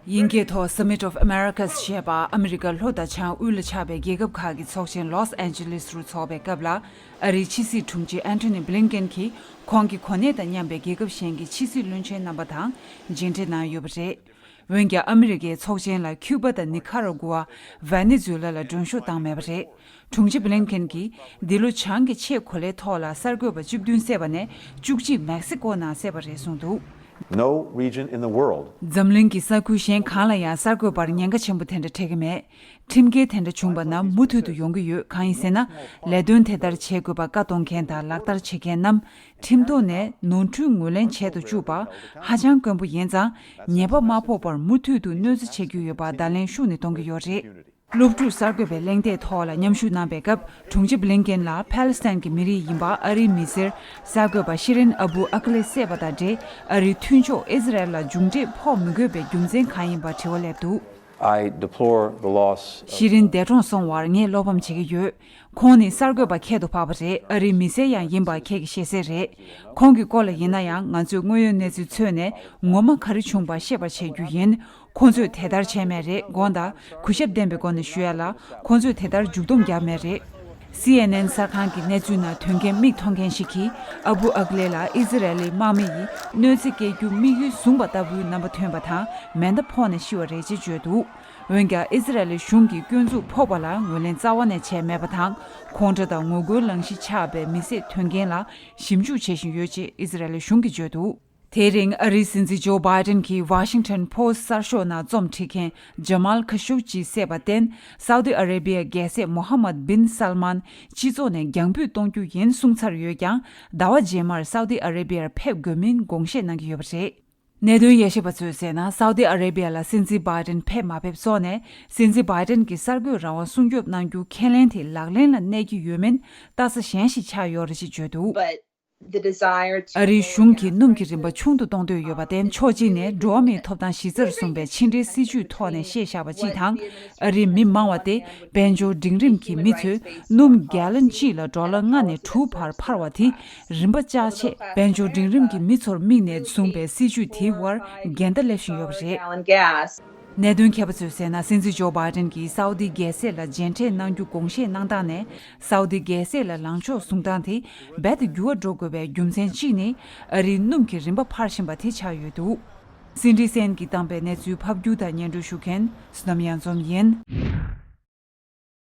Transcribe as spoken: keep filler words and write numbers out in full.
དབྱིན་སྐད་ཐོག་Summit of Americas ཞེས་པ་ཨ་མི་རི་ཀ་ལྷོ་དང་བྱང་དབུས་ལ་ཆགས་པའི་རྒྱལ་ཁབ་ཁག་གི་ཚོགས་ཆེན་ལོས་ཨན་ཇི་ལིས་རུ་འཚོགས་པའི་སྐབས་ལ། ཨ་རིའི་ཕྱི་སྲིད་དྲུང་ཆེ་ཨན་ཐོ་ནི་བྷི་ལིན་ཀེན་གྱིས་ཁོང་གི་གོ་གནས་དང་མཉམ་པའི་རྒྱལ་ཁབ་གཞན་གྱི་ཕྱི་སྲིད་བློན་ཆེན་རྣམ་པ་དང་མཇལ་འཕྲད་གནང་ཡོད་པ་རེད། འོན་ཀྱང་ཨ་མི་རི་ཀའི་ཚོགས་ཆེན་ལ་ཁྱུ་པ་དང་ནི་ཁ་ར་གུ་ཝ། ཝེ་ནེ་ཛུ་ལ་ལ་མགྲོན་ཤོག་བཏང་མེད་པ་རེད། དྲུང་ཆེ་བྷི་ལིན་ཀེན་གྱིས་འདི་ལོ་བྱང་གི་ཆེས་གོ་ལའི་ཐོག་ལ་གསར་འགོད་པ་བཅུ་བདུན་བསད་པ་ནས་བཅུ་གཅིག་མེག་སི་ཀོ་ནང་བསད་པ་རེད་གསུངས་འདུག། No region in the world འཛམ་གླིང་གི་ས་ཁུལ་གཞན་གང་ལ་ཡང་གསར་འགོད་པར་ཉེན་ཁ་ཆེན་པོ་དེ་འདྲ་འཕྲད་ཀྱི་མེད། ཁྲིམས་འགལ་དེ་འདྲ་བྱུང་པ་ན་མུ་མཐུད་དུ་ཡོང་གི་ཡོད། གང་ཡིན་ཟེར་ན། ལས་དོན་དེ་ལྟར་བྱེད་དགོས་པ་བཀའ་གཏོང་མཁན་དང་ལག་བསྟར་བྱེད་མཁན་རྣམས་ཁྲིམས་ཐོག་ནས་ནོར་འཁྲུལ་ངོས་ལེན་བྱེད་དུ་བཅུག་པ་ཧ་ཅང་དཀོན་པོ་ཡིན་ཙང་། ཉེས་པ་མ་ཕོག་པར་མུ་མཐུད་དུ་གནོད་འཚེ་བྱེད་རྒྱུ་ཡོད་པ་བརྡ་ལན་ཤུགས་ནས་གཏོང་གི་ཡོད་རེད། སློབ་ཕྲུག་གསར་འགོད་པའི་གླེང་སྟེགས་ཐོག་ལ་མཉམ་ཞུགས་གནང་པའི་སྐབས། དྲུང་ཆེ་བྷི་ལིན་ཀེན་ལ་ཕཱ་ལེ་སི་ཐན་གྱི་མི་རིགས་ཡིན་པ་ཨ་རིའི་མི་སེར་གསར་འགོད་པ་ཤི་རིན་ཨ་བུ་ཨ་ཀ་ལེ་བསད་པ་དང་འབྲེལ། ཨ་རིའི་མཐུན་ཕྱོགས་ཨི་ཟི་རལ་ལ་མཇུག་འབྲས་ཕོག་མི་དགོས་པའི་རྒྱུ་མཚན་གང་ཡིན་པ་དྲི་བ་སླེབས་འདུག། I deplore the loss of ཤི་རིན་འདས་གྲོངས་སོང་བར་ངས་བློ་ཕམ་བྱེད་ཀྱི་ཡོད། ཁོང་ནི་གསར་འགོད་པ་ཁྱད་དུ་འཕགས་པ་རེད། ཨ་རིའི་མི་སེར་ཡང་ཡིན་པ་ཁྱེད་ཀྱིས་ཤེས་གསལ་རེད། ཁོང་གི་སྐོར་ལ་ཡིན་ན་ཡང་ང་ཚོས་དངོས་ཡོད་གནས་ཚུལ་འཚོལ་ནས་ངོ་མ་ག་རེ་བྱུང་པ་ཤེས་པར་བྱེད་རྒྱུ་ཡིན། ཁོང་ཚོས་དེ་ལྟར་བྱས་མེད་རེད། དགོངས་དག། གུས་ཞབས་ལྡན་པའི་སྒོ་ནས་ཞུ་ཡ་ལ། ཁོང་ཚོས་དེ་ལྟར་མཇུག་སྡོམ་བརྒྱབ་མེད་རེད། སི་ཨེན་ཨེན་གསར་ཁང་གི་གནས་ཚུལ་ནང་དོན་རྐྱེན་མིག་མཐོང་མཁན་ཞིག་གིས། ཨ་བུ་ཨ་ཀ་ལེ་ལ་ཨི་ཟི་རལ་ལི་དམག་མི་ཡིས་གནོད་འཚེ་སྐྱེལ་རྒྱུ་དམིགས་ཡུལ་བཟུང་པ་ལྟ་བུའི་རྣམ་པ་ཐོན་པ་དང་། མེ་མདའ་ཕོག་ནས་ཤི་བ་རེད་ཅེས་བརྗོད་འདུག། འོན་ཀྱང་ཨི་ཟི་རལ་ལི་གཞུང་གིས་སྐྱོན་འཛུགས་ཕོག་པ་ལ་ངོས་ལེན་རྩ་བ་ནས་བྱས་མེད་པ་དང་། ཁོང་ཁྲོ་དང་ངོ་རྒོལ་ལངས་གཞི་ཆགས་པའི་མི་བསད་དོན་རྐྱེན་ལ་ཞིབ་འཇུག་བྱེད་བཞིན་ཡོད་ཅེས་ཨི་ཟི་རལ་ལི་གཞུང་གིས་བརྗོད་འདུག། དེའི་རིང་ཨ་རིའི་སྲིད་འཛིན་ཇོ་བྷའི་ཏན་གྱིས་ཝ་ཤིང་ཊོན་པོ་སི་གསར་ཤོག་ནང་རྩོམ་བྲིས་མཁན་ཇ་མལ་ཁ་ཤུག་ཅི་བསད་པར་བརྟེན། སའུ་ཏི་ཨ་རེ་བྷི་ཡའི་རྒྱལ་སྲས་མོ་ཧ་མད་བིན་སལ་མཱན་སྤྱི་ཚོགས་ནས་རྒྱང་འབུད་གཏོང་རྒྱུ་ཡིན་གསུངས་ཚར་ཡོད་ཀྱང་། ཟླ་བ་རྗེས་མར་སའུ་ཏི་ཨ་རེ་བྷི་ཡར་ཕེབས་དགོས་མིན་དགོངས་བཞེས་གནང་གི་ཡོད་པ་རེད། གནད་དོན་དབྱེ་ཞིབ་པ་ཚོས་ཟེར་ན། སའུ་ཏི་ཨ་རེ་བྷི་ཡ་ལ་སྲིད་འཛིན་བྷའི་ཏན་ཕེབས་མ་ཕེབས་སོགས་ནས། སྲིད་འཛིན་བྷའི་ཏན་གྱི་གསར་འགོད་རང་དབང་སྲུང་སྐྱོབ་གནང་རྒྱུ་ཁས་ལེན་དེ་ལག་ལེན་ལ་གནས་ཀྱི་ཡོད་མིན་ལྟ་ས་གཞན་ཞིག་ཆགས་ཡོད་རེད་ཅེས་བརྗོད་འདུག། But the desire to ཨ་རིའི་གཞུང་གིས་སྣུམ་གྱི་རིན་པ་ཆུང་དུ་གཏོང་འདོད་ཡོད་པར་བརྟེན། ཕྱོགས་གཅིག་ནས་འགྲོ་བ་མིའི་ཐོབ་ཐང་གཞི་རྩར་བཟུང་བའི་ཕྱི་འབྲེལ་སྲིད་ཇུས་ཐོག་ནས་བཤད་བཞག་པ་གཅིག་དང་། ཨ་རིའི་མི་མང་བ་སྟེ། དཔལ་འབྱོར་འབྲིང་རིམ་གྱི་མི་ཚོས་སྣུམ་གྷལ་ལོན་གཅིག་ལ་ཌོ་ལར་ལྔ་ནས་དྲུག་བར་འཕར་བ་དེ་རིན་པ་བཅག་ཆེད། དཔལ་འབྱོར་འབྲིང་རིམ་གྱི་མི་ཚོར་དམིགས་ནས་བཟུང་བའི་སྲིད་ཇུས་དེའི་དབར་འགལ་ཟླ་སླེབས་བཞིན་ཡོད་པ་རེད། གནད་དོན་མཁས་པ་ཚོས་ཟེར་ན། སྲིད་འཛིན་ཇོ་བྷའི་ཏན་གྱིས་སའུ་དི་རྒྱལ་སྲས་ལ་མཇལ་འཕྲད་གནང་རྒྱུ་དགོངས་བཞེས་གནང་སྟངས་ནས། སའུ་དི་རྒྱལ་སྲས་ལ་ལངས་ཕྱོགས་བཟུང་སྟངས་དེ་རྦད་དེ་འགྱུར་བ་འགྲོ་དགོས་པའི་རྒྱུ་མཚན་གཅིག་ནི། ཨ་རིའི་སྣུམ་གྱི་རིན་པ་འཕར་བཞིན་པ་དེ་ཆགས་ཡོད་འདུག། སིན་ཌི་སན་གྱིས་བཏང་པའི་གནས་ཚུལ་ཕབ་སྒྱུར་དང་སྙན་སྒྲོན་ཞུ་མཁན་བསོད་ནམས་གཡང་འཛོམས་ཡིན།